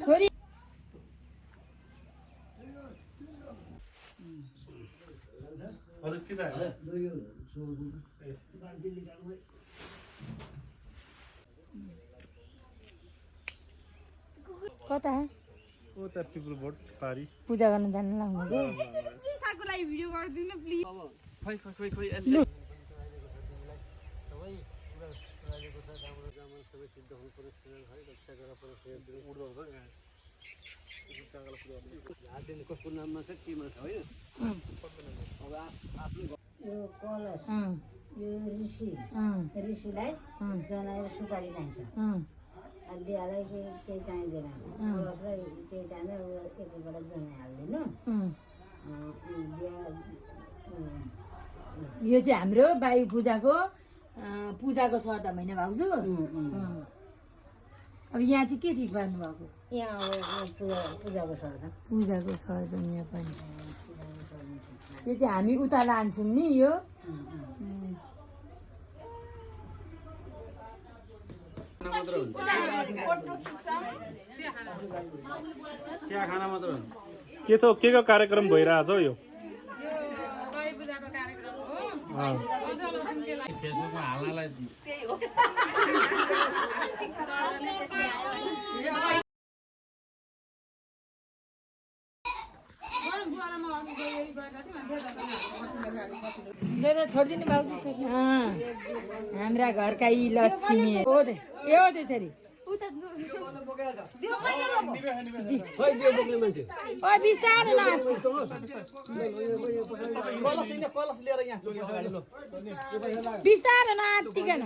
छोरी कता पूजा गर्न जानु लाग्नु भिडियो गरिदिनु प्लिज ऋषिलाई जनाएर सुपारी चाहिन्छ दियालाई केही चाहिँदैन कलशलाई केही चाहिँदैन एकैबाट जनाइ हाल्दिनु यो चाहिँ हाम्रो वायु पूजाको सर्त होइन भाउजू अब यहाँ चाहिँ के ठिक पार्नु भएको यहाँ अब पूजाको सर्त यहाँ पनि यो चाहिँ हामी उता लान्छौँ नि यो के छ के को कार्यक्रम भइरहेछ हौ यो फेसबुकमा हाल्नलाई छोडिदिनु भाउजू हाम्रा घरका यी लक्ष्मी हो त्यसरी बिस्तारो नआत्तिकन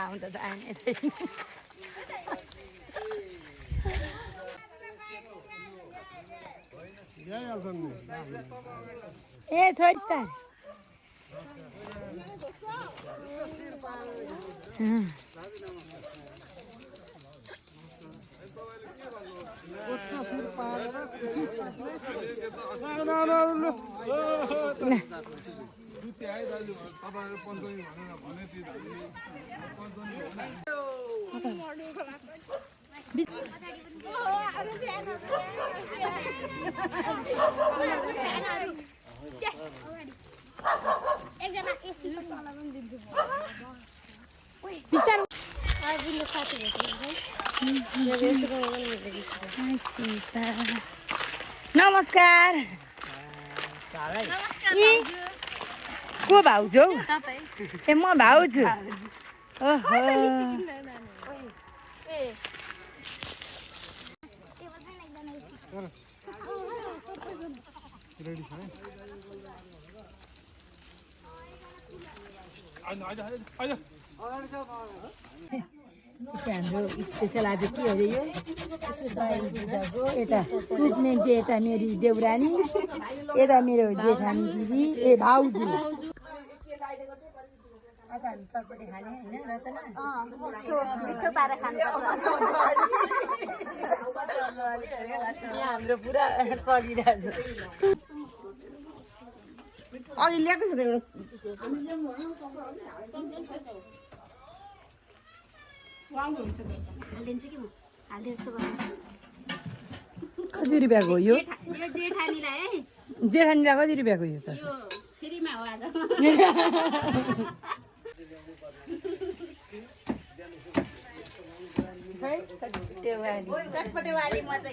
आउँदा त आएन ए छोडिस् त बिस्तारो नमस्कार को भाउजू ए म भाउजू ओहो हाम्रो स्पेसल आज के अरे यो यता कुक्ने चाहिँ यता मेरो देउरानी यता मेरो जेठानी दिदी ए भाउजू चटपटी खाने होइन रचना मिठो पारेर खाने हाम्रो पुरा चलिरहेको अघि ल्याएको छ कति रुपियाँको हो यो जेठानीलाई जेठानीलाई कति रुपियाँको यो छ फ्रीमा हो आज चटपटे वाली मजा